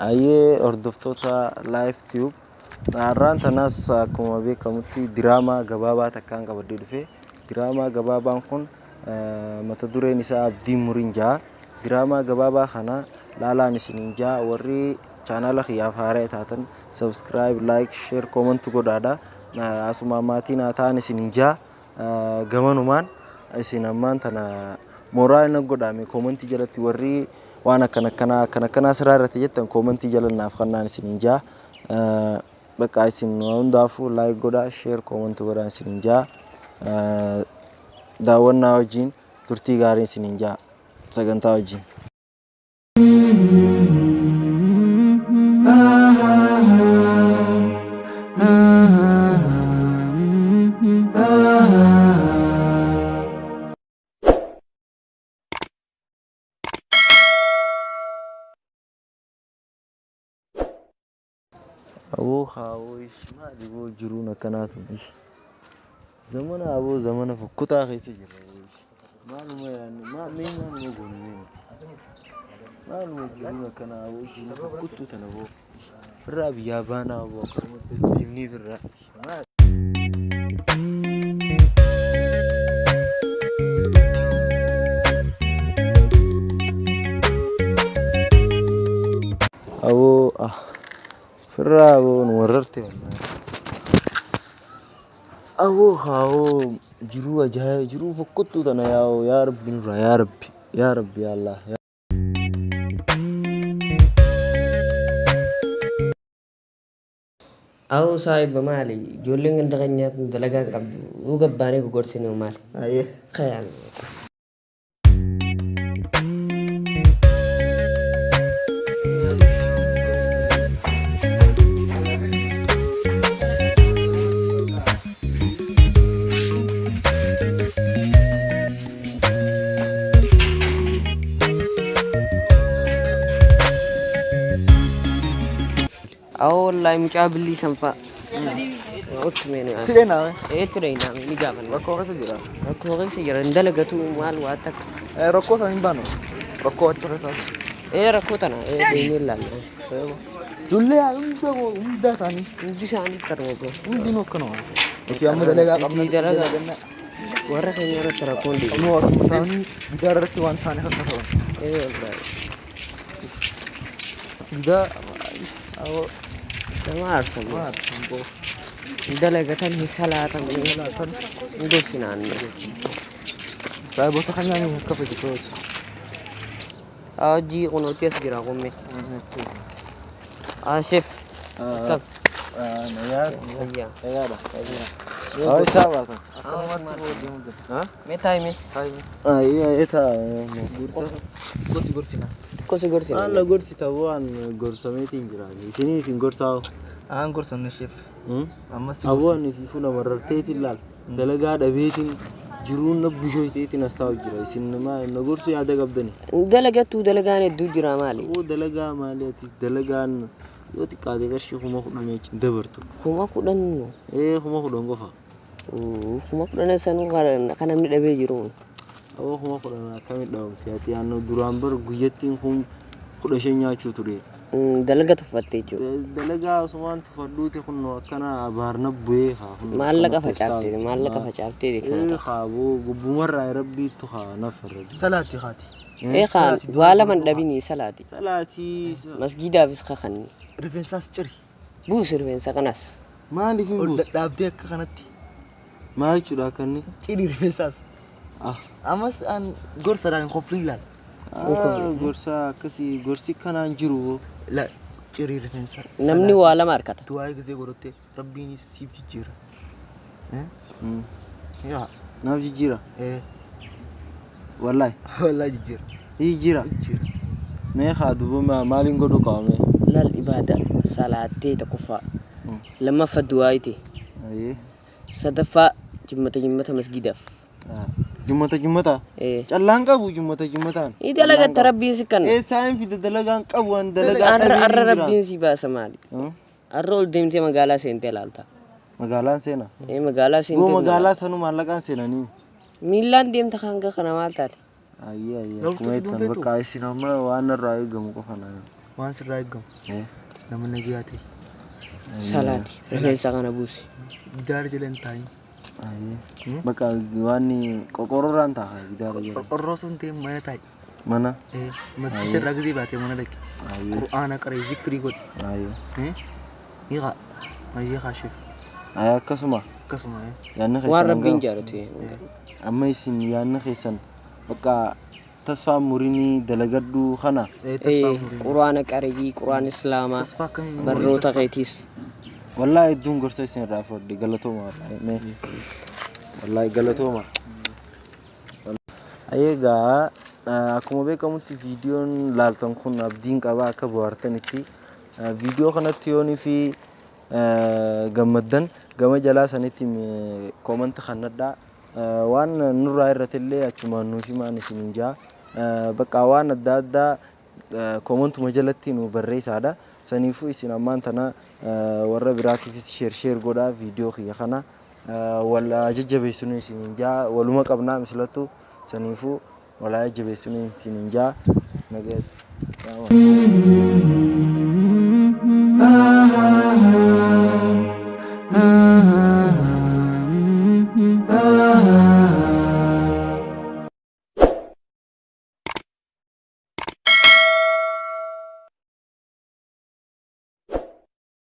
Ayyee hordoftoota Live Tube har'aan tanaas akkuma beekamutti diraamaa gabaabaa takkaan qabadhee dhufe. Diraamaa gabaabaan kun mata dureen isaa Abdiin Muriin ja'a. Diraamaa gabaabaa kana laalaan isiniin ja'a. Warri chaanaala kiyyaaf haaraa taatan subscribe, like, share, comment godhaadha. Asuma maatii naa ta'an isiniin ja'a. Gamanumaan isin ammaan tana mooraa inni godhaame koomentii jalatti warri waan akkana akkanaa akkana akkanaa siraa irratti jettan koomentii jala naaf kannaan isiniin ja'a. Bakka isin hundaafuu like godhaa, share, comment godhaa isiniin ja'a. Daawwannaa wajjin turtii gaarii isiniin ja'a sagantaa wajjin. Aboo haawoo ishi maali boo jiruun akkanaa tun ishi. Zamana aboo zamana fokkotaa keessa jirra boo ishi. Maaluma yaadne maa mee maaluma goone mee nuti. Maaluma jiruun akkanaa aboo jiruu fokkottuu tana boo. Firraa biyyaa baanaa aboo akkanumatti deemnee firraa. Maali? Aboo ah firraa aboo nu warrarte wallahi. Aboo haawoo jiruu ajaa'iba jiruu fokkottuu tana yaa'oo yaa rabbi nurraa yaa rabbi yaa rabbi yaa Allah. Awoo saahiba maali ijoolleen ganda keenyaa tun dalagaa hin qabdu yoo gabbaanee gogorsine hoo maali? Ayyee. Kayaan. Awoo wallaahi mucaa billii san fa'a. Otti mee nu Itti dheenaa mee? Eetti dheenaa ni gaafanna. Rakkoo keessa jira. Rakkoo keessa jira hin dalagatu maal waa takka. Rakkoo isaan hin baanu. Rakkoo achi keessaa. Ee rakkoo tana ee deemnee ilaalla. Ijoollee hunda hunda isaanii Hundi isaanii kanuma bro. hundinuu akkanuma. Nuti amma dalagaa qabna. Nuti dalagaa. Warra keenya irratti rakkoon dhiibu. Nu asuma taa'anii gidaara irratti waan taane kan ta'an. Ee wallaahi. Gidaa awoo Nama aarsan bro. maal boo. Hin dalagatan hin salaatan hin gorsinaan. Saayiboota kan nyaanni akka fedhu ta'us. Hojii kunuuti as jira kumme. Chef. Akkam. Nagaa Fayyaa. nagaadha. Haa isaa baatan. Mee taa'ime. Ayyee ayyee ta'a. Gorsa gosi gorsina. Xiqqoo si gorsina. Haala gorsita waan gorsameetiin jira. Isinii isin gorsaa hoo? Aan gorsamne chef. Ammas si Aboo gorsa. ani fi fuula mararteetiin laal. Dalagaa dhabeetiin jiruun na bushoyteetiin as taa'u jira. Isin na gorsuu yaada qabdani. Dalagattuu dalagaan hedduu jira maali? Aboo dalagaa maali atis dalagaan yoo xiqqaate qarshii 10,000 achi hin dabartu. 10,000. Ee 10,000 qofa. 10,000 sanuu kan namni dhabee jiru. Aboo 10,000 akkamitti dhabamte ati yaannoo duraan bar guyyattiin 15,000 nyaachuu ture. Dalaga tuffatte jechuudha. Dalagaa asumaan tufadhuuti kun akkana abaarna bu'ee haa kun. Maallaqa facaaftee maallaqa facaaftee kana Ee ta'a. haa boo gubbumarraa rabbiittu haa nafarra. Salaati haati. Ee kaan waa lama hin dhabinii salaati. Salaatii. Masgiidaafis kakanni. Rifeensaas ciri. Buusi rifeensa kanas. Maaliif hin Ol buusu? dadhaabdee akka kanatti. Maal jechuudha akka inni? Ciri rifeensaas. Ah. Ammas aan gorsadhaan hin kofliin laal. Ah, gorsa akkasii gorsi kanaan jiru. La cirii rifeensa. Namni waa lama harkata. Du'aa gisee godhattee rabbiin siif jijjiira. Yaa. Naaf jijjiira. Ee. Wallaahi. Wallaahi jijjiira. Jijjiira. Jijjiira. Mee haa duuba maaliin godhuu qaba mee? Laal ibaada salaattee tokkoffaa. Lammaffaa du'aayiti. Ayyee. Sadaffaa jimmata jimmata masgiidaaf. Ah. Jummata jummata. Ee. Callaan qabu jummata jummataan. Ni dalagatta rabbiin si kanna. Eessaa hin fida dalagaan qabu an dalagaa Arra dhabee arra ni jira. rabbiin si baasa maali? Hmm? Arra ol deemtee magaalaa seentee ilaalta. Magaalaan seena. Ee magaalaa Goo seentee magaalaa sanuu maallaqaan seenanii. Miillaan deemta hanga kana maal taate? Ayyee ayyee Loltuu akkuma fiduun jettan feetu? bakka isin amma waan irraa eegamu qofa na. Waan sirraa eegamu. Eh. Nama nagayaa ta'e. Salaati. Rifeensa kana buusi. Gidaara jala hin taa'in. Ayyee. Bakka waan qoqorroorraan taa'a gidaara jala. Qorqorroo sun ta'e mana taa'i. Mana. Eh, masjida irraa gizee baatee mana dhaqi. Ayyee. Qur'aana qaree zikrii godhi. Ayyee. Eh, ni haa. Ayyee haa sheef. Ayyee akkasuma Akkasuma eh. yaadni Waan keessan rabbiin hanga jaalatu. amma isin yaadni keessan bakka tasfaa murinii dalagadhu kana. Eh, tasfaa murii. Quraana qaree, quraana islaamaa, Tasfaa akkamii murii? barnoota keetiis. Wallaahi hedduun gorsa isin irraa fudhadhe galatooma wallaahi mee wallaahi galatooma. Egaa akkuma beekamutti viidiyoon laaltan kun abdiin qaba akka bohaartanitti viidiyoo kanatti yoonii fi gammaddan gama jalaa sanitti koomanta kannadhaa waan nurraa irratti illee achumaan nuuf himaan isiniin jaa bakka waan adda addaa koomantuma jalatti nu barreessaadha. Saniifuu isin ammaan tana warra biraatiifis share share godhaa viidiyoo kiyya kana wal jajjabeessinu isiniin jaa waluma qabnaa mislattu saniifuu walaa jajjabeessinu isiniin jaa nagaatti.